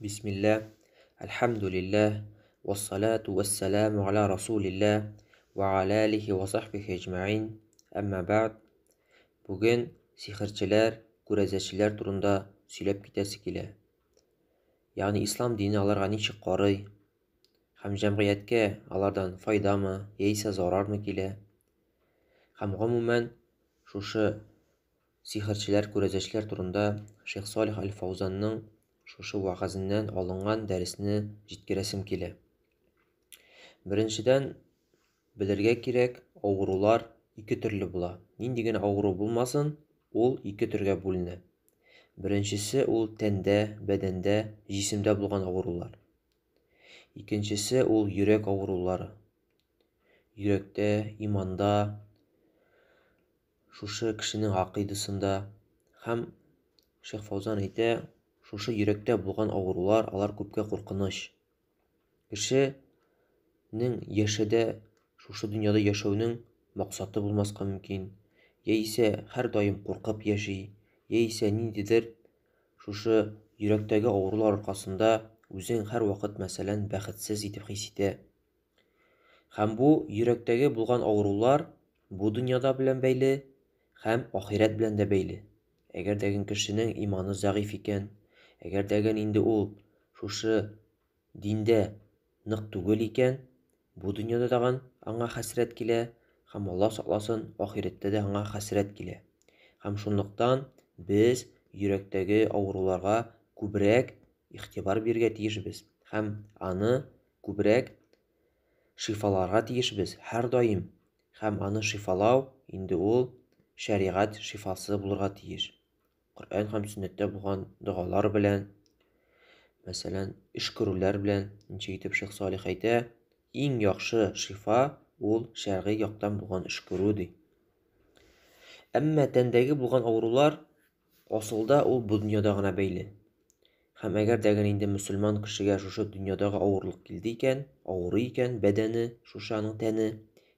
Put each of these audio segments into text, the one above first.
Бисмилла, әлхәмдүлилләһ, вассалату вассаламу аля расулилләһ, ва аля алихи ва сахбихи әҗмәин, әмма бәгъд. Бүген сихерчеләр, күрәзәчеләр турында сөйләп китәсе килә. Ягъни ислам дине аларга ничек карый һәм җәмгыятькә алардан файдамы яисә зарармы килә? Һәм гомумән шушы Сихерчеләр, күрәзәчеләр турында Шейх Салих Аль-Фаузанның шушы вәгазеннән алынган дәресне җиткерәсем килә. Беренчедән, белергә кирәк, авырулар ике төрле була. Нинди генә авыру булмасын, ул ике төргә бүленә. Беренчесе ул тәндә, бәдәндә, җисемдә булган авырулар. Икенчесе ул йөрәк авырулары. Йөрәктә, иманда, Шушы кешенең гакыйдасында һәм Шейх Фаузан әйтә, шушы йөрәктә булган авырулар, алар күпкә куркыныч. Кешенең яшәдә, шушы дөньяда яшәүнең максаты булмаска мөмкин, яисә һәрдаим куркып яши, яисә ниндидер шушы йөрәктәге авырулар аркасында үзен һәрвакыт, мәсәлән, бәхетсез итеп хис итә. Һәм бу йөрәктәге булган авырулар бу дөньяда белән бәйле һәм ахирәт белән дә бәйле. Әгәр дә кешенең иманы зәгыйфь икән, әгәр дә инде ул шушы диндә нык түгел икән, бу дөньяда тагын аңа хәсрәт килә һәм Алла сакласын, ахирәттә дә аңа хәсрәт килә. Һәм шунлыктан без йөрәктәге авыруларга күбрәк игътибар бирергә тиешбез һәм аны күбрәк шифаларга тиешбез һәрдаим һәм аны шифалау инде ул шәригать шифасы булырга тиеш. Коръән һәм сөннәттә булган догалар белән, мәсәлән, өшкерүләр белән, ничек итеп Шейх Салих әйтә, иң яхшы шифа ул шәргый яктан булган өшкерү ди. Әмма тәндәге булган авырулар Асылда ул бу дөньяда гына бәйле. Һәм әгәр дә инде мөселман кешегә шушы дөньядагы авырлык килде икән, авырый икән бәдәне, шушы аның тәне,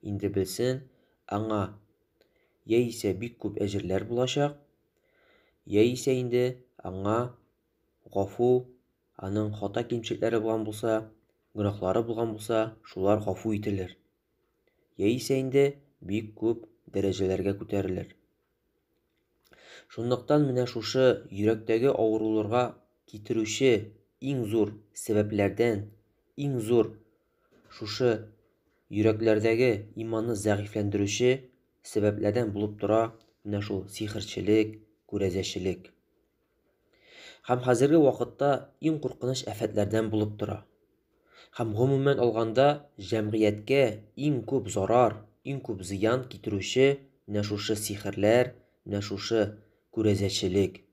инде белсен, аңа яисә бик күп әҗерләр булачак, яисә инде аңа гафу, аның хата кимчелекләре булган булса, гөнаһлары булган булса, шулар гафу ителер. Яисә инде бик күп дәрәҗәләргә күтәрелер. Шунлыктан менә шушы йөрәктәге авыруларга китерүче иң зур сәбәпләрдән, иң зур шушы йөрәкләрдәге иманны зәгыйфьләндерүче сәбәпләрдән булып тора менә шул сихерчелек, күрәзәчелек. Һәм хәзерге вакытта иң куркыныч афәтләрдән булып тора. Һәм гомумән алганда җәмгыятькә иң күп зарар, иң күп зыян китерүче менә шушы сихерләр, менә шушы күрәзәчелек.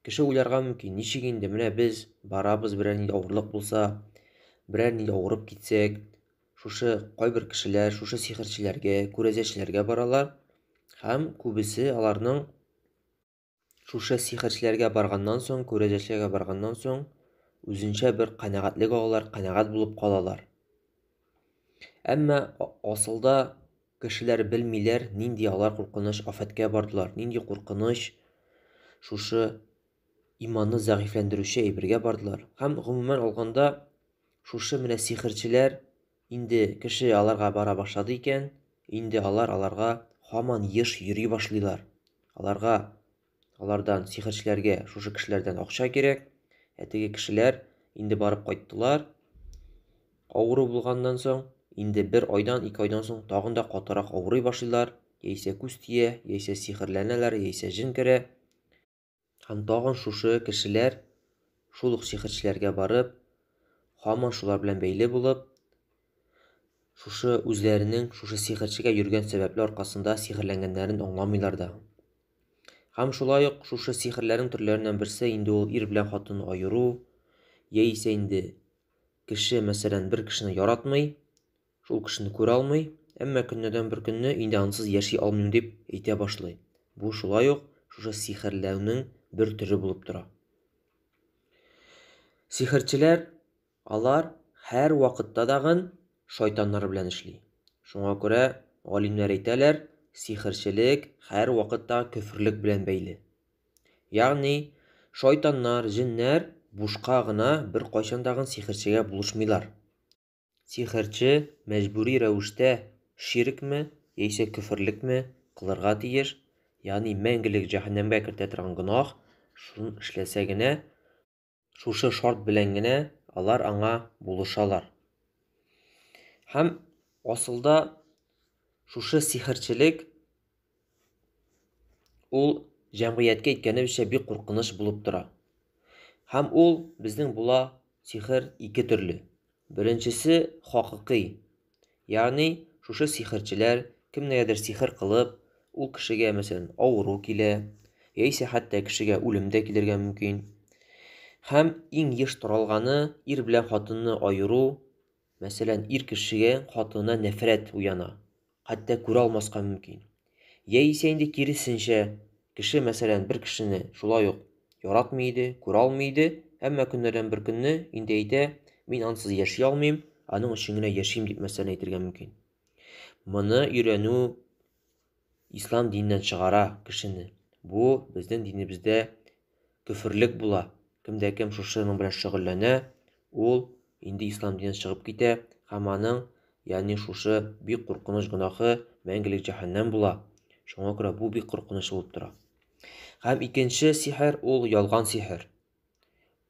Кеше уйларга мөмкин, ничек инде менә без барабыз берәр нинди авырлык булса, берәр нинди авырып китсәк, шушы кайбер кешеләр шушы сихерчеләргә, күрәзәчеләргә баралар һәм күбесе аларның Шушы сихерчеләргә барганнан соң, күрәзәчеләргә барганнан соң, үзенчә бер канәгатьлек алалар, канәгать булып калалар. Әмма асылда кешеләр белмиләр, нинди алар куркыныч афәткә бардылар, нинди куркыныч шушы иманны зәгыйфьләндерүче әйбергә бардылар. Һәм гомумән алганда, шушы менә сихерчеләр инде кеше аларга бара башлады икән, инде алар аларга һаман еш йөри башлыйлар. Аларга, алардан, сихерчеләргә, шушы кешеләрдән акча кирәк. Ә теге кешеләр инде барып кайттылар. Авыру булганнан соң, инде бер айдан, ике айдан соң тагын да катырак авырый башлыйлар. Яисә күз тия, яисә сихерләнәләр, яисә җен керә. Һәм тагын шушы кешеләр шул ук сихерчеләргә барып, һаман шулар белән бәйле булып, шушы үзләренең шушы сихерчегә йөргән сәбәпле аркасында сихерләнгәннәрен аңламыйлар да. Һәм шулай ук шушы сихерләрнең төрләреннән берсе инде ул ир белән хатынны аеру, яисә инде кеше, мәсәлән, бер кешене яратмый, Шул кешене күрә алмый, әмма көннәрдән бер көнне инде ансыз яши алмыйм дип әйтә башлый. Бу шулай ук шушы сихерләүнең бер төре булып тора. Сихерчеләр алар һәр вакытта дагын шайтаннар белән эшли. Шуңа күрә галимнәр әйтәләр, сихерчелек һәр вакытта көферлек белән бәйле. Ягъни шайтаннар, җеннәр бушка гына беркайчан тагын сихерчегә булышмыйлар. Сихерче мәҗбүри рәвештә ширкме яисә көферлекме кылырга тиеш, ягъни мәңгелек җәһәннәмгә кертә торган гөнаһ, шуны эшләсә генә, шушы шарт белән генә алар аңа булышалар. Һәм асылда шушы сихерчелек ул җәмгыятькә әйткәнебезчә бик куркыныч булып тора. Һәм ул безнең була сихер ике төрле. Беренчесе хакыйкый. Ягъни шушы сихерчеләр кемнегәдер сихер кылып, ул кешегә, мәсәлән, авыру килә, яисә хәтта кешегә үлем дә килергә мөмкин. Һәм иң еш таралганы ир белән хатынны аеру, мәсәлән, ир кешегә хатынына нәфрәт уяна, хәтта күрә алмаска мөмкин. Яисә инде киресенчә, кеше, мәсәлән, бер кешене шулай ук яратмый иде, күрә алмый иде, әмма көннәрдән бер көнне инде әйтә, мин ансыз яши алмыйм, аның өчен генә яшим дип мәсәлән әйтергә мөмкин. Моны өйрәнү ислам диненнән чыгара кешене. Бу безнең динебездә көферлек була. Кемдә кем шушының белән шөгыльләнә, ул инде ислам диненнән чыгып китә һәм аның, ягъни шушы бик куркыныч гөнаһы мәңгелек җәһәннәм була. Шуңа күрә бу бик куркыныч булып тора. Һәм икенче сихер ул ялган сихер.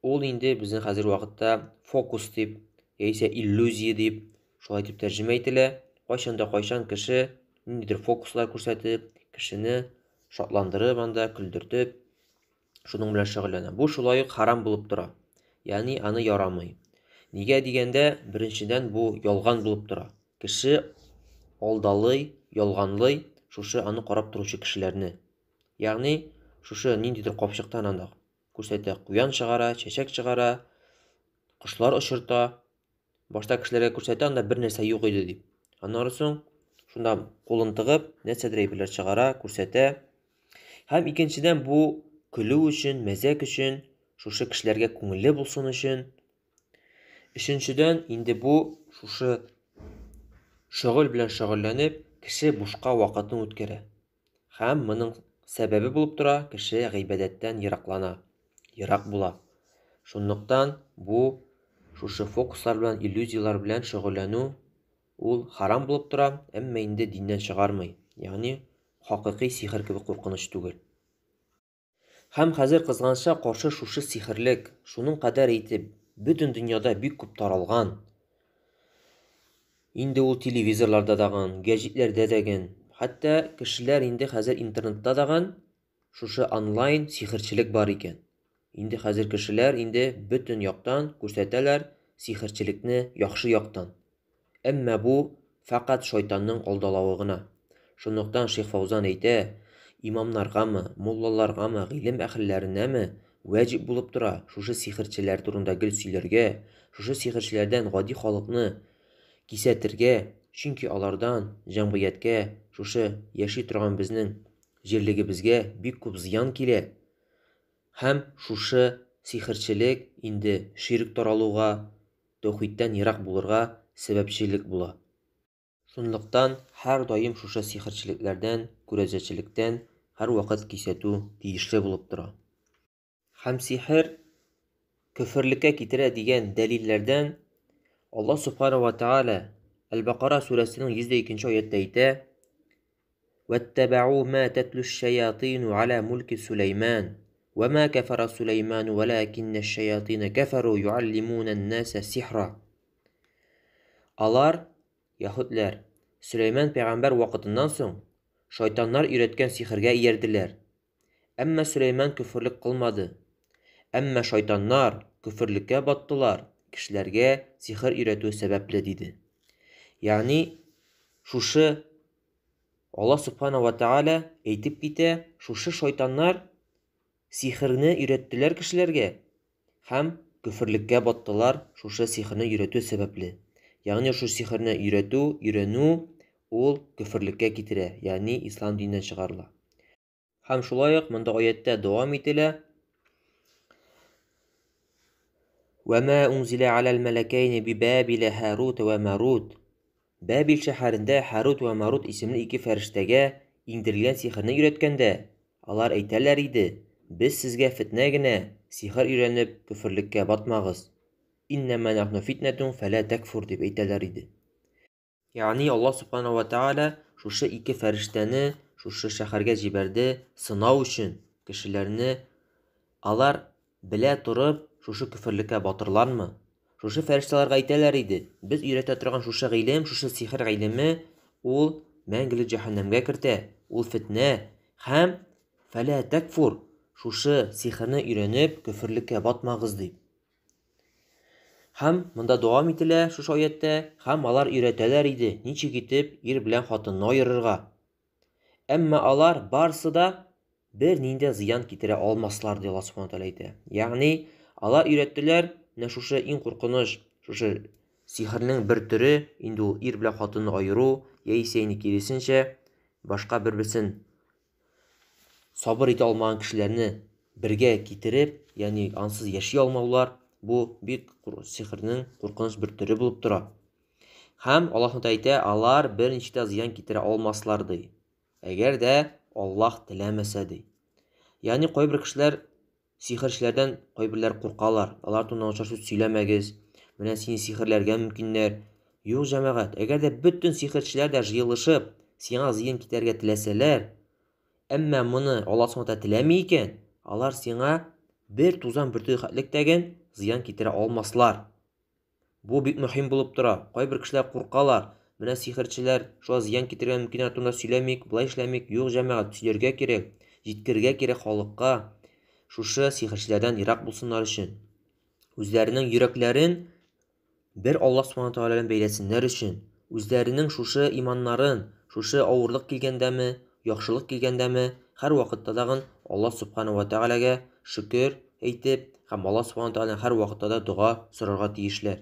Ул инде безнең хәзер вакытта фокус дип, яисә иллюзия дип, шулай дип тәрҗемә ителә. Кайчан да кайчан кеше ниндидер фокуслар күрсәтеп, кешене шатландырып анда, көлдертеп, шуның белән шөгыльләнә. Бу шулай ук харам булып тора. Ягъни аны ярамый. Нигә дигәндә, беренчедән бу ялган булып тора. Кеше алдалый, ялганлый шушы аны карап торучы кешеләрне. Ягъни шушы ниндидер капчыктан анда күрсәтә, куян чыгара, чәчәк чыгара, кошлар очырта. Башта кешеләргә күрсәтә, анда бер нәрсә юк иде дип. Аннары соң шунда кулын тыгып, нәрсәдер әйберләр чыгара, күрсәтә. Һәм икенчедән бу көлү өчен, мәзәк өчен, шушы кешеләргә күңелле булсын өчен. Өченчедән, инде бу шушы шөгыль белән шөгыльләнеп, кеше бушка вакытын үткәрә. Һәм моның сәбәбе булып тора, кеше гыйбадәттән ераклана, ерак була. Шунлыктан бу шушы фокуслар белән, иллюзияләр белән шөгыльләнү ул харам булып тора, әмма инде диннән чыгармый. Ягъни хакыйкый сихер кебек куркыныч түгел. Һәм хәзер кызганычка каршы шушы сихерлек шуның кадәр итеп бөтен дөньяда бик күп таралган. Инде ул телевизорларда дагын, гәҗитләрдә дәген, хәтта кешеләр инде хәзер интернетта дагын шушы онлайн сихерчелек бар икән. Инде хәзер кешеләр инде бөтен яктан күрсәтәләр сихерчелекне яхшы яктан. Әмма бу фәкать шайтанның алдалавы гына. Шунлыктан Шейх Фаузан әйтә, имамнаргамы, муллаларгамы, гыйлем әһелләренәме вәҗиб булып тора шушы сихерчеләр турында гел сөйләргә, шушы сихерчеләрдән гади халыкны кисәтергә, чөнки алардан җәмгыятькә, шушы яши торган безнең җирлегебезгә бик күп зыян килә. Һәм шушы сихерчелек инде ширк таралуга, тәүхидтән ерак булырга сәбәпчелек була. Шунлыктан һәр даим шушы сихерчелекләрдән, күрәзәчелектән һәрвакыт кисәтү тиешле булып тора. Һәм сихер көферлеккә китерә дигән дәлилләрдән Аллаһ субхана ва тааля Әл-Бакара сүрәсенең 102 аятта әйтә: "Ваттабау ма татлу шаятину аля мульки Сулейман, ва ма кафара Сулейман валакинна шаятина кафару юаллимуна ан-наса сихра." Алар, яһүдләр, Сөләйман пәйгамбәр вакытыннан соң шайтаннар өйрәткән сихергә иярделәр. Әмма Сөләйман көферлек кылмады. Әмма шайтаннар көферлеккә баттылар, кешеләргә сихер өйрәтү сәбәпле диде. Ягъни шушы Аллаһ субхана ва тааля әйтеп китә, шушы шайтаннар сихерне өйрәттеләр кешеләргә һәм көферлеккә баттылар шушы сихерне өйрәтү сәбәпле. Ягъни шушы сихерне өйрәтү, өйрәнү ул көферлеккә китерә, ягъни ислам диненнән чыгарыла. Һәм шулай ук монда аятта дәвам ителә. Вә ма унзиля алял малакайни би Бабила Һарут вә Марут. Бабил шәһәрендә Һарут вә Марут исемле ике фәрештәгә иңдерелгән сихерне өйрәткәндә, алар әйтәләр иде: "Без сезгә фетнә генә, сихер өйрәнеп, көферлеккә батмагыз. Иннәмә нахну фитнәтун фәлә тәкфур дип әйтәләр иде. Ягъни Аллаһ субхана ва тааля шушы ике фәрештәне шушы шәһәргә җибәрде сынау өчен кешеләрне. Алар белә торып шушы көферлеккә батырлармы? Шушы фәрештәләргә әйтәләр иде: без өйрәтә торган шушы гыйлем, шушы сихер гыйлеме ул мәңгелек җәһәннәмгә кертә, ул фитнә һәм фәлә тәкфур, шушы сихерне өйрәнеп көферлеккә батмагыз дип. Һәм монда дәвам ителә шушы аятта, һәм алар өйрәтәләр иде, ничек итеп ир белән хатынны аерырга. Әмма алар барсы да бер нинди зыян китерә алмаслар, дип Аллаһ субхана тааля әйтә. Ягъни алар өйрәттеләр менә шушы иң куркыныч, шушы сихернең бер төре, инде ул ир белән хатынны аеру, яисә инде киресенчә, башка бер-берсен сабыр итә алмаган кешеләрне бергә китереп, ягъни ансыз яши алмаулар, бу бик сихернең куркыныч бер төре булып тора. Һәм Аллаһ Тәгалә әйтә, алар берничек тә зыян китерә алмаслар, ди. Әгәр дә Аллаһ теләмәсә, ди. Ягъни кайбер кешеләр сихерчеләрдән кайберләр куркалар. Алар турында начар сүз сөйләмәгез. Менә сине сихерләргә мөмкиннәр. Юк, җәмәгать, әгәр дә бөтен сихерчеләр дә җыелышып, сиңа зыян китерергә теләсәләр, әмма моны Аллаһ Субхану тәгалә теләми икән, алар сиңа бер тузан бөртеге хәтлектәген зыян китерә алмаслар. Бу бик мөһим булып тора. Кайбер кешеләр куркалар. Менә сихерчеләр шуңа зыян китерергә мөмкин, турында сөйләмик, болай эшләмик. Юк, җәмәгать, сөйләргә кирәк, җиткерергә кирәк халыкка. Шушы сихерчеләрдән ерак булсыннар өчен. Үзләренең йөрәкләрен бер Аллаһ Субхану тәгалә белән бәйләсеннәр өчен, үзләренең шушы иманнарын, шушы авырлык килгәндәме, яхшылык килгәндәме, һәр вакытта тагын Аллаһ Субхану ва Тәгаләгә шөкер әйтеп һәм Аллаһ Субхану Тәгаләдән һәр вакытта да дога сорарга тиешләр.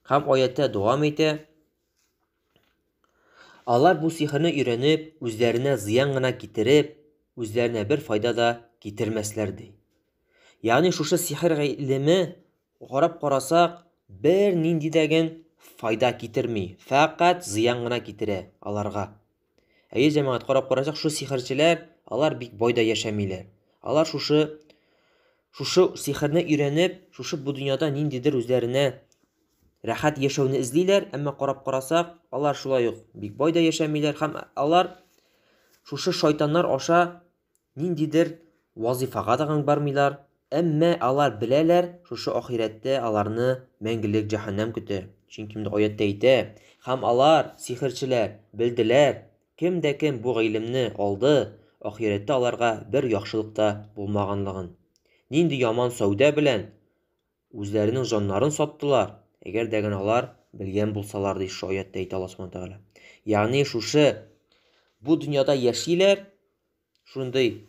Һәм аятта дәвам итә. Алар бу сихерне өйрәнеп, үзләренә зыян гына китереп, үзләренә бер файда да китермәсләр, ди. Ягъни шушы сихер гыйлеме карап карасак, бер нинди дәген файда китерми, фәкать зыян гына китерә аларга. Әйе, җәмәгать, карап карасак, шушы сихерчеләр, алар бик бай да яшәмиләр. Алар шушы сихерне өйрәнеп, шушы бу дөньяда ниндидер үзләренә рәхәт яшәүне эзлиләр, әмма карап карасак, алар шулай ук бик бай да яшәмиләр һәм алар шушы шайтаннар аша ниндидер вазифага да бармыйлар, әмма алар беләләр, шушы ахирәттә аларны мәңгелек җәһәннәм көтә. Чөнки инде аятта әйтә, һәм алар, сихерчеләр, белделәр, кем дә кем бу гыйлемне алды, ахирәттә аларга бер яхшылык та булмаганлыгын. Нинди яман сәүдә белән үзләренең җаннарын саттылар, әгәр дә генә алар белгән булсалар, ди шушы аятта әйтә Аллаһ Субхану тәгалә. Ягъни шушы бу дөньяда яшиләр, шундый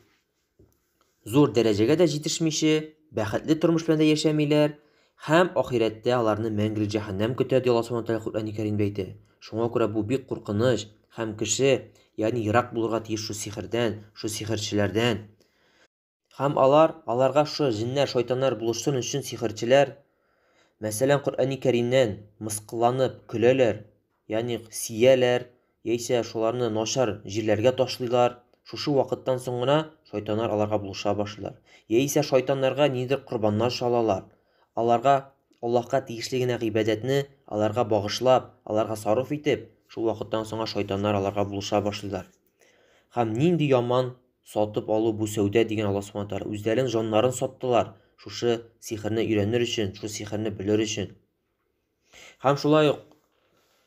зур дәрәҗәгә дә җитешмичә, бәхетле тормыш белән дә яшәмиләр һәм ахирәттә аларны мәңгелек җәһәннәм көтә, ди Аллаһ Субхану тәгалә Коръәни Кәримдә әйтә. Шуңа күрә бу бик куркыныч һәм кеше, ягъни ерак булырга тиеш шу сихердән, шу сихерчеләрдән. Һәм алар, аларга шу җиннәр, шайтаннар булышсын өчен сихерчеләр, мәсәлән, Коръәни Кәримнән мыскылланып көләләр, ягъни сияләр, яисә шуларны начар җирләргә ташлыйлар. Шушы вакыттан соң гына шайтаннар аларга булыша башлыйлар. Яисә шайтаннарга ниндидер корбаннар чалалар. Аларга Аллаһка тиешле генә гыйбадәтне аларга багышлап, аларга сарыф итеп, шул вакыттан соң шайтаннар аларга булыша башлыйлар. Һәм нинди яман сатып алу бу сәүдә дигән Аллаһ Субхану тәгалә. Үзләренең җаннарын саттылар шушы сихерне өйрәнер өчен, шушы сихерне белер өчен. Һәм шулай ук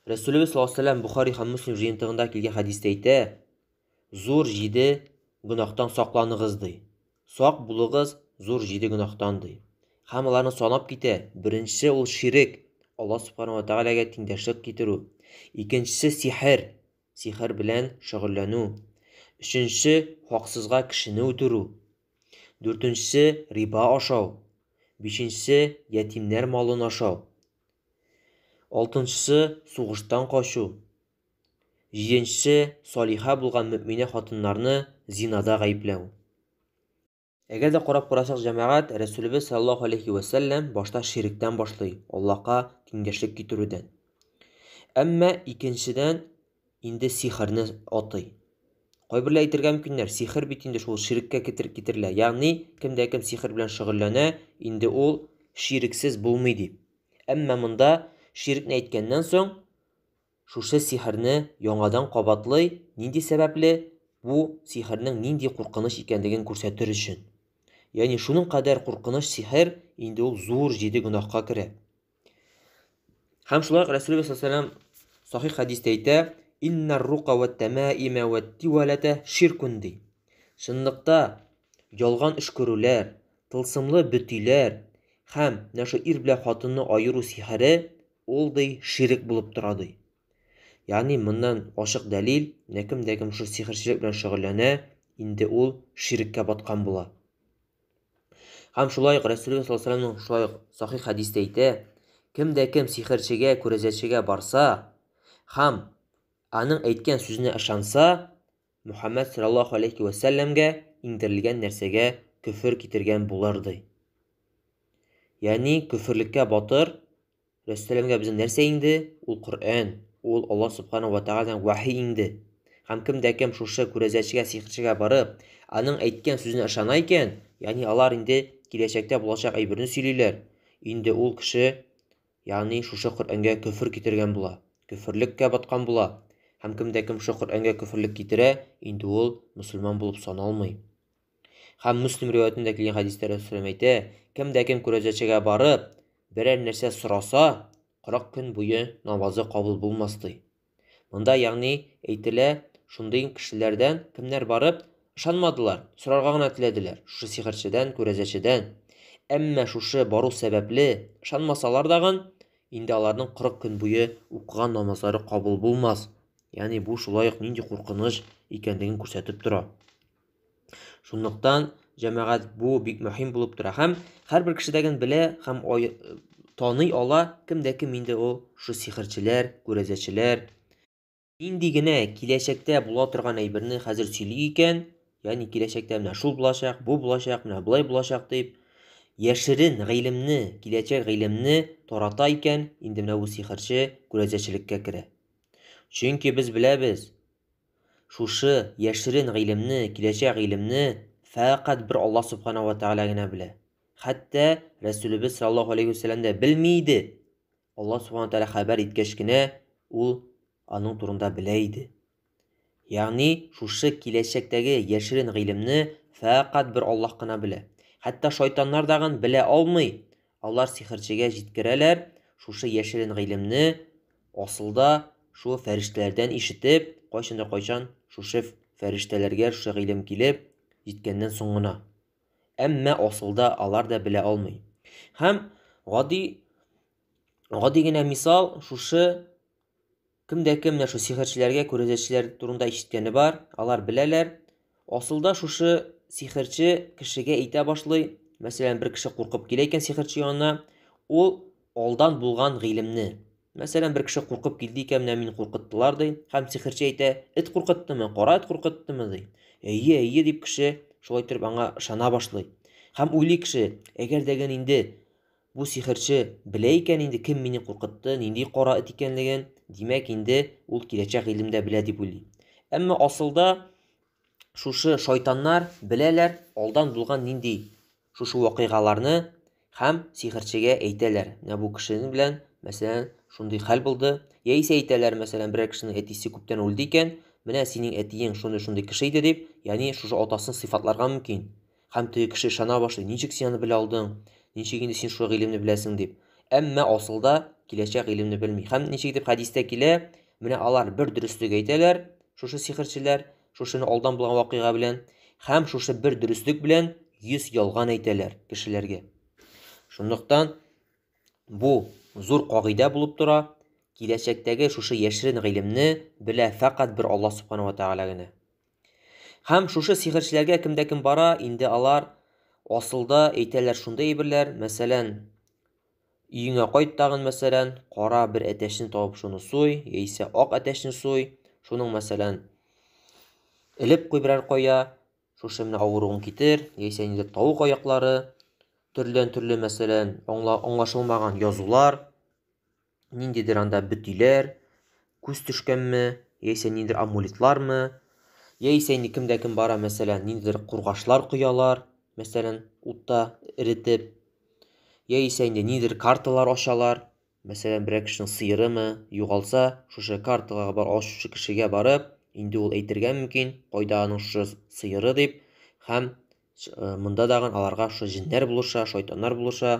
Рәсүлебез саллаллаһу алейһи ва сәлләм Бухари һәм Муслим җыентыгында килгән хәдистә әйтә: зур 7 гөнаһтан сакланыгыз, ди. Сак булыгыз зур 7 гөнаһтан, ди. Һәм аларны санап китә. Беренчесе ул ширек, Аллаһ Субхану ва Тәгаләгә тиңдәшлек китерү. Икенчесе сихер, сихер белән шөгыльләнү. Өченчесе хаксызга кешене үтерү. Дүртенчесе риба ашау. Бишенчесе ятимнәр малын ашау. Алтынчысы сугыштан качу. Җиденчесе салиха булган мөминә хатыннарны зинада гаепләү. Әгәр дә карап карасак, җәмәгать, Рәсүлебез саллаллаһу алейхи ва сәлләм башта ширектән башлый, Аллаһка тиңдәшлек китерүдән. Әмма икенчедән инде сихерне атый. Кайберләр әйтергә мөмкиннәр, сихер бит инде шул ширеккә китерелә. Ягъни, кем дә кем сихер белән шөгыльләнә, инде ул ширексез булмый дип. Әмма монда ширекне әйткәннән соң, шушы сихерне яңадан кабатлый, нинди сәбәпле, бу сихернең нинди куркыныч икәнлеген күрсәтер өчен. Ягъни шуның кадәр куркыныч сихер, инде ул зур җиде гөнаһка керә. Һәм шулай ук Рәсүлебез саллаллаһу алейһи ва сәлләм сахих хәдистә әйтә, «Иннар рука ва тәмаима ва тивалата ширкун» ди. Чынлыкта ялган өшкерүләр, тылсымлы бөтиләр һәм менә шул ир белән хатынны аеру сихере ул ди ширек булып тора ди. Ягъни моннан ачык дәлил, менә кем дә кем шул сихерчелек белән шөгыльләнә, инде ул ширеккә баткан була. Һәм шулай ук Рәсүлебез саллаллаһу алейһи ва шулай ук сахих хәдистә әйтә, кем дә кем сихерчегә, күрәзәчегә барса һәм аның әйткән сүзенә ышанса, Мөхәммәд саллаллаһу алейһи ва сәлләмгә иңдерелгән нәрсәгә көфер китергән булыр ди. Ягъни көферлеккә батыр Рәсүләмгә безнең нәрсә иңде? Ул Коръән, ул Аллаһ субхана ва тәгаләдән вахи иңде. Һәм кем дә кем шушы күрәзәчегә, сихерчегә барып, аның әйткән сүзенә ышана икән, ягъни алар инде киләчәктә булачак әйберне сөйлиләр, инде ул кеше, ягъни шушы Коръәнгә көфер китергән була, көферлеккә баткан була. Һәм кем дә кем шушы Коръәнгә көферлек китерә, инде ул мөселман булып саналмый. Һәм Мөслим риваятендә килгән хәдистә Рәсүлем әйтә, кем дә кем күрәзәчегә барып, берәр нәрсә сораса, 40 көн буе намазы кабул булмас ди. Монда ягъни әйтелә, шундый кешеләрдән кемнәр барып ышанмадылар, сорарга гына теләделәр, шушы сихерчедән, күрәзәчедән. Әмма шушы бару сәбәпле ышанмасалар дагын, инде аларның 40 көн буе укыган намазлары кабул булмас. Ягъни бу шулай ук нинди куркыныч икәнлеген күрсәтеп тора. Шунлыктан, җәмәгать, бу бик мөһим булып тора. Һәм һәрбер кеше дә белә һәм таный ала, кем дә кем инде ул шушы сихерчеләр, күрәзәчеләр. Нинди генә киләчәктә була торган әйберне хәзер сөйли икән, ягъни киләчәктә менә шул булачак, бу булачак, менә болай булачак дип, яшерен гыйлемне, киләчәк гыйлемне тарата икән, инде менә бу сихерче күрәзәчелеккә керә. Чөнки без беләбез, шушы яшерен гыйлемне, киләчәк гыйлемне фәкать бер Аллаһ субхана ва тәгалә генә белә. Хәтта Рәсүлебез саллаллаһу алейһи ва сәлләм дә белми иде. Аллаһ субхана тәгалә хәбәр иткәч кенә ул аның турында белә иде. Ягъни шушы киләчәктәге яшерен гыйлемне фәкать бер Аллаһ кына белә. Хәтта шайтаннар дагын белә алмый. Алар сихерчегә җиткерәләр, шушы яшерен гыйлемне асылда шул фәрештәләрдән ишетеп, кайчан да кайчан шушы фәрештәләргә шушы гыйлем килеп җиткәннән соң гына. Әмма асылда алар да белә алмый. Һәм гади генә мисал, шушы кем дә кем менә шу сихерчеләргә, күрәзәчеләр турында ишеткәне бар, алар беләләр. Асылда шушы сихерче кешегә әйтә башлый. Мәсәлән, бер кеше куркып килә икән сихерче янына, ул алдан булган гыйлемне. Мәсәлән, бер кеше куркып килде икән, менә мине куркыттылар ди. Һәм сихерче әйтә, эт куркыттымы, кара эт куркыттымы ди. Әйе, әйе дип кеше шулай итеп аңа ышана башлый. Һәм уйлый кеше, әгәр дә инде бу сихерче белә икән инде кем мине куркытты, нинди кара эт икәнлеген, димәк инде ул киләчәк гыйлемдә белә дип уйлый. Әмма асылда шушы шайтаннар беләләр алдан булган нинди шушы вакыйгаларны һәм сихерчегә әйтәләр. Менә бу кешенең белән, мәсәлән, шундый хәл булды. Яисә әйтәләр, мәсәлән, берәр кешенең әтисе күптән үлде икән, менә синең әтиең шундый-шундый кеше иде дип, ягъни шушы атасын сыйфатларга мөмкин. Һәм теге кеше ышана башлый, ничек син аны белә алдың, ничек инде син шул гыйлемне беләсең дип. Әмма асылда киләчәк гыйлемне белми. Һәм ничек дип хәдистә килә, менә алар бер дөреслек әйтәләр, шушы сихерчеләр, шушыны алдан булган вакыйга белән, һәм шушы бер дөреслек белән 100 ялган әйтәләр кешеләргә. Шунлыктан бу зур кагыйдә булып тора. Киләчәктәге шушы яшерен гыйлемне белә фәкать бер Аллаһ субхана ва тәгалә генә. Һәм шушы сихерчеләргә кем дә кем бара, инде алар асылда әйтәләр шундый әйберләр, мәсәлән, өеңә кайт тагын, мәсәлән, кара бер әтәчне табып шуны суй, яисә ак әтәчне суй, шуның, мәсәлән, элеп куй берәр кая, шушы менә авыруың китер, яисә инде тавык аяклары, төрледән-төрле, мәсәлән, аңлашылмаган язулар, ниндидер анда бөтиләр, күз төшкәнме, яисә ниндидер амулетлармы, Яисә инде кемдә кем бара, мәсәлән, ниндидер кургашлар коялар, мәсәлән, утта эретеп. Яисә инде ниндидер карталар ачалар. Мәсәлән, берәр кешенең сыерымы югалса, шушы картага бар ачучы кешегә барып, инде ул әйтергә мөмкин, кайда аның шушы сыеры дип, һәм монда дагын аларга шушы җеннәр булыша, шайтаннар булыша.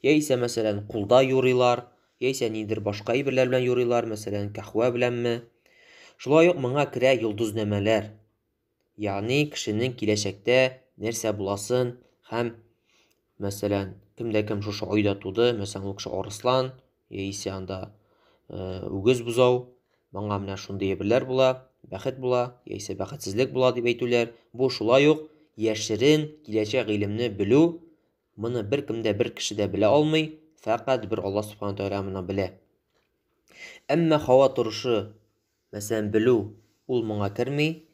Яисә, мәсәлән, кулда юрыйлар, яисә ниндидер башка әйберләр белән юрыйлар, мәсәлән, кәһвә беләнме. Шулай ук моңа керә йолдызнамәләр. Ягъни кешенең киләчәктә нәрсә буласын һәм, мәсәлән, кемдә кем шушы айда туды, мәсәлән, ул кеше арыслан, яисә анда үгез бозау, моңа менә шундый әйберләр була, бәхет була, яисә бәхетсезлек була дип әйтүләр. Бу шулай ук яшерен киләчәк гыйлемне белү, моны беркем дә, бер кеше дә белә алмый, фәкать бер Аллаһ субхана тәгалә моны белә. Әмма һава торышы, мәсәлән, белү, ул моңа керми.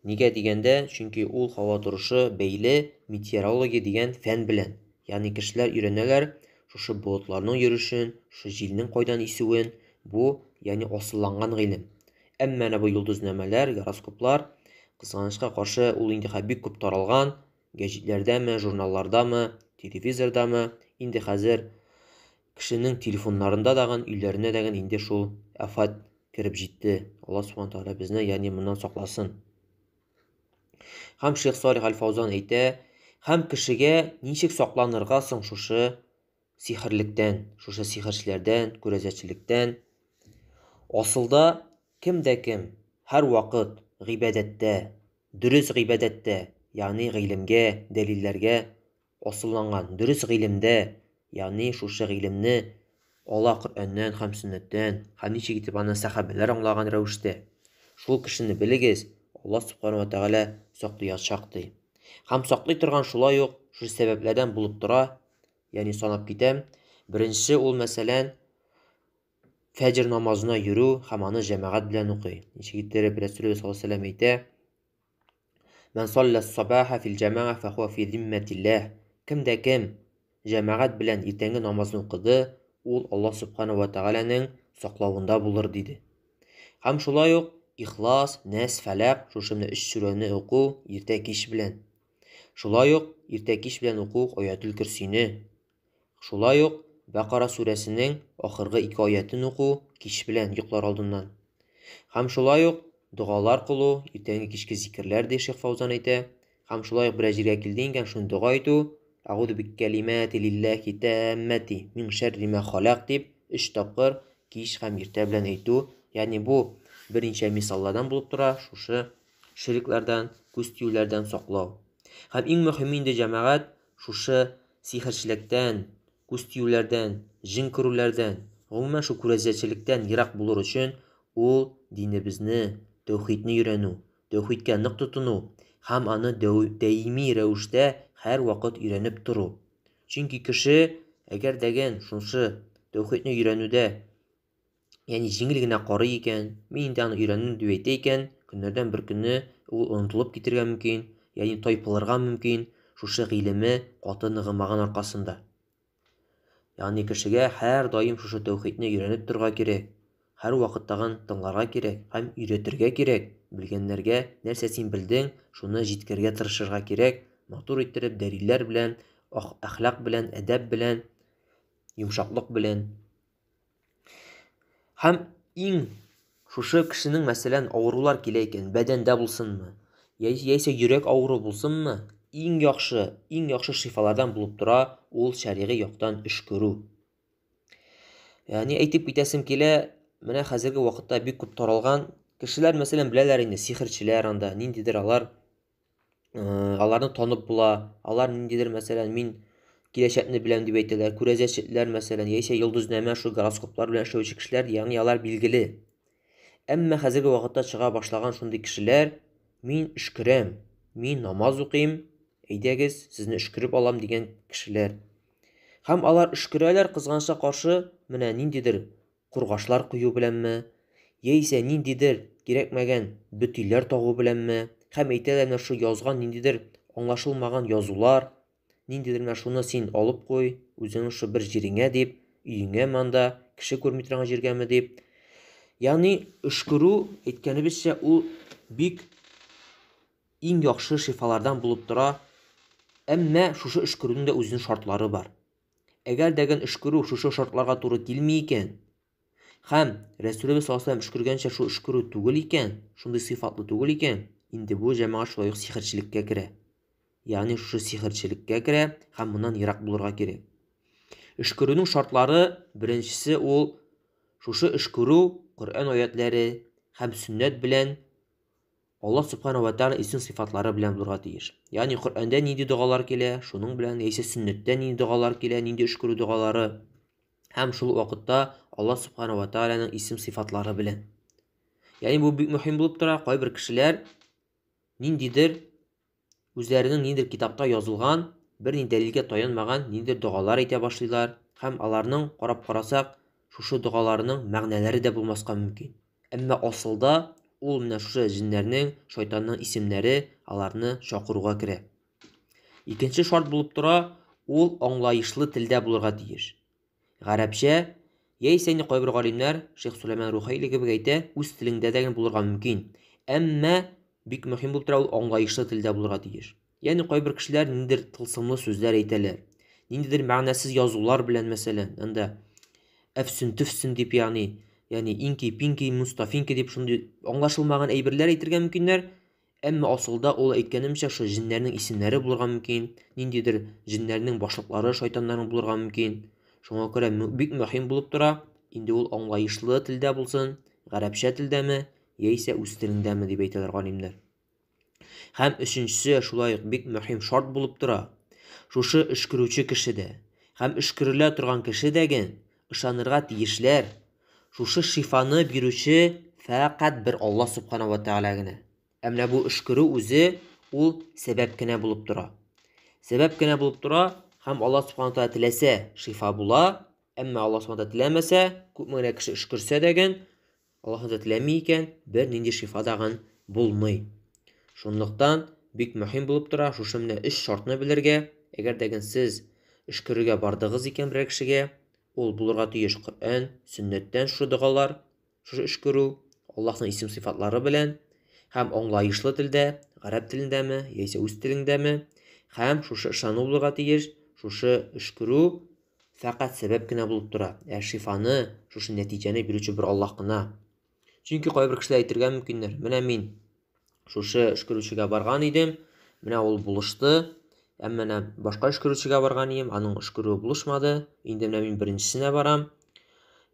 Нигә дигәндә, чөнки ул һава торышы бәйле метеорология дигән фән белән. Ягъни кешеләр өйрәнәләр шушы болытларның йөрешен, шушы җилнең кайдан исүен, бу ягъни асылланган гыйлем. Әмма менә бу йолдызнамәләр, гороскоплар, кызганычка каршы, ул инде хәзер бик күп таралган, гәҗитләрдәме, журналлардамы, телевизордамы, инде хәзер кешенең телефоннарында дагын, өйләренә дагын инде шул афәт кереп җитте. Аллаһ субхана тәгалә безне ягъни моннан сакласын. Һәм Шейх Салих Аль-Фаузан әйтә, һәм кешегә ничек сакланырга соң шушы сихерлектән, шушы сихерчеләрдән, күрәзәчелектән? Асылда кем дә кем һәр вакыт гыйбадәттә, дөрес гыйбадәттә, ягъни гыйлемгә, дәлилләргә асылланган, дөрес гыйлемдә, ягъни шушы гыйлемне ала Коръәннән һәм сөннәттән, һәм ничек итеп аны сәхабәләр аңлаган рәвештә, шул кешене белегез, Аллаһ субхана ва тәгалә саклыячак ди. Һәм саклый торган шулай ук шушы сәбәпләрдән булып тора, ягъни санап китәм. Беренче ул, мәсәлән, фәҗр намазына йөрү һәм аны җәмәгать белән укый. Ничек иттереп Рәсүлебез саллаллаһу алейһи ва сәлләм әйтә: Мән салла ас-сабаха фил җәмәгә фахуа фи зимматиллаһ. Кем дә кем җәмәгать белән иртәнге намазны укыды, ул Аллаһ субхана ва тәгаләнең саклавында булыр диде. Һәм шулай ук Ихлас, Нәс, Фәләк, шушы менә өч сүрәне уку иртә кич белән. Шулай ук иртә кич белән уку Аятул Көрсине. Шулай ук Бакара сүрәсенең ахыргы ике аятын уку кич белән йоклар алдыннан. Һәм шулай ук догалар кылу, иртәнге кичке зикерләр ди Шейх Фаузан әйтә. Һәм шулай ук берәр җиргә килдең икән, шуны дога әйтү, Әгуду биккалимати лиллахи таммати мин шәрри ма халак дип өч тапкыр кич һәм иртә белән әйтү. Ягъни бу берничә мисаллардан булып тора, шушы ширикләрдән, күз тиюләрдән саклау. Һәм иң мөһиме инде җәмәгать, шушы сихерчелектән, күз тиюләрдән, җен керүләрдән, гомумән шу күрәзәчелектән ерак булыр өчен ул динебезне, тәүхидне өйрәнү, тәүхидкә нык тотыну һәм аны даими рәвештә һәр вакыт өйрәнеп тору. Чөнки кеше әгәр дәген шушы тәүхидне өйрәнүдә, ягъни җиңел генә карый икән, мин инде аны өйрәндем дип әйтә икән, көннәрдән бер көнне ул онытылып китергә мөмкин, ягъни тайпылырга мөмкин, шушы гыйлеме каты ныгымаган аркасында. Ягъни кешегә һәр даим шушы тәүхидне өйрәнеп торырга кирәк, һәр вакыттагын тыңларга кирәк һәм өйрәтергә кирәк, белгәннәргә нәрсә син белдең, шуны җиткерергә тырышырга кирәк, матур иттереп дәлилләр белән, әхлак белән, әдәп белән, йомшаклык белән. Һәм иң шушы кешенең, мәсәлән, авырулар килә икән, бәдәндә булсынмы, яисә йөрәк авыру булсынмы, иң яхшы, иң яхшы шифалардан булып тора ул шәригый яктан өшкерү. Ягъни әйтеп китәсем килә, менә хәзерге вакытта бик күп таралган кешеләр, мәсәлән, беләләр инде, сихерчеләр анда, ниндидер алар, аларны танып була, алар ниндидер, мәсәлән, мин киләчәкне беләм дип әйтәләр, күрәзәчеләр, мәсәлән, яисә йолдызнамә, шу гороскоплар белән эшләүче кешеләр, ягъни алар билгеле. Әмма хәзерге вакытта чыга башлаган шундый кешеләр, мин өшкерәм, мин намаз укыйм, әйдәгез, сезне өшкереп алам дигән кешеләр. Һәм алар өшкерәләр, кызганычка каршы, менә ниндидер кургашлар кую беләнме, яисә ниндидер кирәкмәгән бөтиләр тагу беләнме, һәм әйтәләр менә шу язган ниндидер аңлашылмаган язулар, ниндидер менә шуны син алып куй, үзеңнең шу бер җиреңә дип, өеңәме анда, кеше күрми торган җиргәме дип. Ягъни өшкерү, әйткәнебезчә, ул бик иң яхшы шифалардан булып тора. Әмма шушы өшкерүнең дә үзенең шартлары бар. Әгәр дәген өшкерү шушы шартларга туры килми икән, һәм Рәсүлебез саллаллаһу алейһи өшкергәнчә шул өшкерү түгел икән, шундый сыйфатлы түгел икән, инде бу җәмәгать шулай ук сихерчелеккә керә. Ягъни шушы сихерчелеккә керә һәм моннан ерак булырга кирәк. Өшкерүнең шартлары беренчесе ул шушы өшкерү Коръән аятләре һәм сөннәт белән Аллаһ Субхана ва Тааля исем сыйфатлары белән булырга тиеш. Ягъни Коръәндә нинди догалар килә, шуның белән яисә сөннәттә нинди догалар килә, нинди өшкерү догалары һәм шул вакытта Аллаһ Субхана ва Тааляның исем сыйфатлары белән. Ягъни бу бик мөһим булып тора. Кайбер кешеләр ниндидер үзләренең ниндидер китапта язылган, берни дәлилгә таянмаган ниндидер догалар әйтә башлыйлар һәм аларның карап карасак, шушы догаларының мәгънәләре дә булмаска мөмкин. Әмма асылда ул менә шушы җеннәрнең, шайтанның исемнәре аларны чакыруга керә. Икенче шарт булып тора, ул аңлаешлы телдә булырга тиеш. Гарәпчә, яисә инде кайбер галимнәр, Шейх Сулейман Рухайли кебек әйтә, үз телеңдә дә булырга мөмкин. Әмма бик мөһим булып тора, ул аңлаешлы телдә булырга тиеш. Ягъни кайбер кешеләр ниндидер тылсымлы сүзләр әйтәләр. Ниндидер мәгънәсез язулар белән, мәсәлән, анда әфсен төфсен дип, ягъни инки пинки мустафинки дип шундый аңлашылмаган әйберләр әйтергә мөмкиннәр. Әмма асылда ул әйткәнемчә шул җеннәрнең исемнәре булырга мөмкин, ниндидер җеннәрнең башлыклары, шайтаннарның булырга мөмкин. Шуңа күрә бик мөһим булып тора, инде ул аңлаешлы телдә булсын, гарәпчә телдәме, яисә үз телеңдәме дип әйтәләр галимнәр. Һәм өченчесе шулай ук бик мөһим шарт булып тора. Шушы өшкерүче кеше дә һәм өшкерелә торган кеше дәген ышанырга тиешләр. Шушы шифаны бирүче фәкать бер Аллаһ Субхана ва Тааля генә. Ә менә бу өшкерү үзе ул сәбәп кенә булып тора. Сәбәп кенә булып тора һәм Аллаһ Субхана ва Тааля теләсә шифа була, әмма Аллаһ Субхана теләмәсә, күпме генә кеше өшкерсә дәген, Аллаһ Тааля теләми икән, бер нинди шифа дагын булмый. Шунлыктан бик мөһим булып тора шушы менә өч шартны белергә. Әгәр дә сез өшкерергә бардыгыз икән берәр кешегә, ул булырга тиеш Коръән, сөннәттән шушы догалар, шушы өшкерү, Аллаһның исем сыйфатлары белән һәм аңлаешлы телдә, гарәп телендәме, яисә үз телеңдәме, һәм шушы ышану булырга тиеш, шушы өшкерү фәкать сәбәп кенә булып тора. Ә шифаны, шушы нәтиҗәне бирүче бер Аллаһ кына. Чөнки кайбер кешеләр әйтергә мөмкиннәр. Менә мин шушы өшкерүчегә барган идем, менә ул булышты, әмма менә башка өшкерүчегә барган идем, аның өшкерүе булышмады, инде менә мин беренчесенә барам.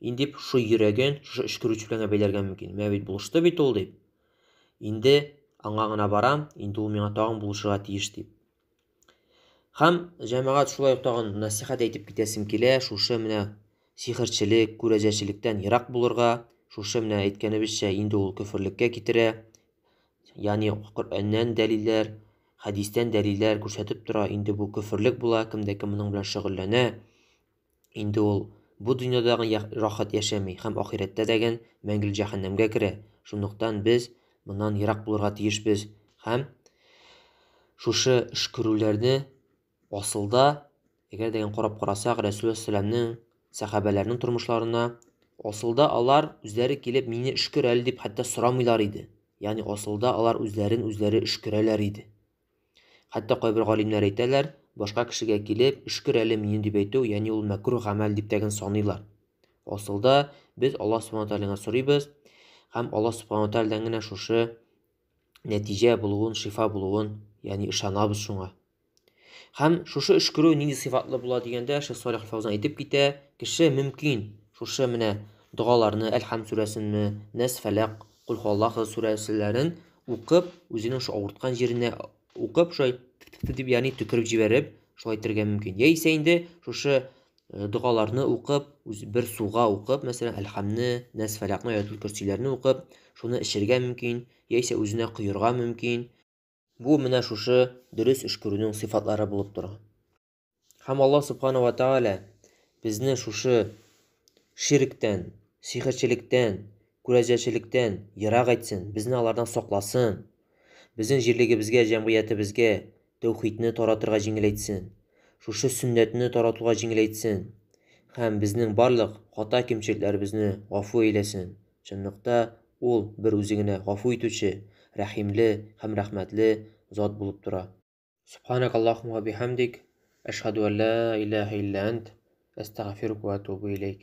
Инде дип шушы йөрәген шушы өшкерүче белән бәйләргә мөмкин. Менә бит булышты бит ул дип. Инде аңа гына барам, инде ул миңа тагын булышырга тиеш дип. Һәм җәмәгать шулай ук тагын насихат әйтеп китәсем килә, шушы менә сихерчелек, күрәзәчелектән ерак булырга, шушы менә әйткәнебезчә инде ул көферлеккә китерә. Ягъни Коръәннән дәлилләр, хәдистән дәлилләр күрсәтеп тора, инде бу көферлек була, кемдә кем моның белән шөгыльләнә, инде ул бу дөньядагы рахат яшәми һәм ахирәттә дәген мәңгелек җәһәннәмгә керә. Шунлыктан без моннан ерак булырга тиешбез һәм шушы өшкерүләрне асылда, әгәр дә карап карасак, Рәсүл саллаллаһу сәхабәләрнең тормышларына, асылда алар үзләре килеп мине өшкер әле дип хәтта сорамыйлар иде. Ягъни асылда алар үзләрен үзләре өшкерәләр иде. Хәтта кайбер галимнәр әйтәләр, башка кешегә килеп өшкер әле мине дип әйтү, ягъни ул мәкруh гамәл дип тәген саныйлар. Асылда без Аллаһ Субхану тааляга сорыйбыз һәм Аллаһ Субхану таалядан генә шушы нәтиҗә булуын, шифа булуын, ягъни ышанабыз шуңа. Һәм шушы өшкерү нинди сыйфатлы була дигәндә, Шейх Салих Фаузан әйтеп китә, кеше мөмкин шушы менә догаларны, Әл-Хәмд сүрәсенме, Нәс, Фәләк, Кул хуаллаһу сүрәләрен укып, үзенең шу авырткан җиренә укып, шулай дип, ягъни төкереп җибәреп, шулай әйтергә мөмкин. Яисә инде шушы догаларны укып, үз бер суга укып, мәсәлән, Әл-Хәмдне, Нәс, Фәләкне, Аятул Көрсиләрне укып, шуны эчергә мөмкин, яисә үзенә коерга мөмкин. Бу менә шушы дөрес өшкерүнең сыйфатлары булып тора. Һәм Аллаһ Субхану ва Тааля безне шушы ширктән, сихерчелектән, күрәзәчелектән ерак итсен, безне алардан сакласын. Безнең җирлегебезгә, җәмгыятебезгә тәүхидне таратырга җиңеләйтсен. Шушы сөннәтне таратуга җиңеләйтсен. Һәм безнең барлык хата кимчелекләребезне гафу әйләсен. Чынлыкта ул бер үзе генә гафу итүче рәхимле һәм рәхмәтле зат булып тора. Субханакаллахумма ва бихамдик, әшһәду ан ла илаһа илля ант, әстәгъфирука ва атубу иләйк.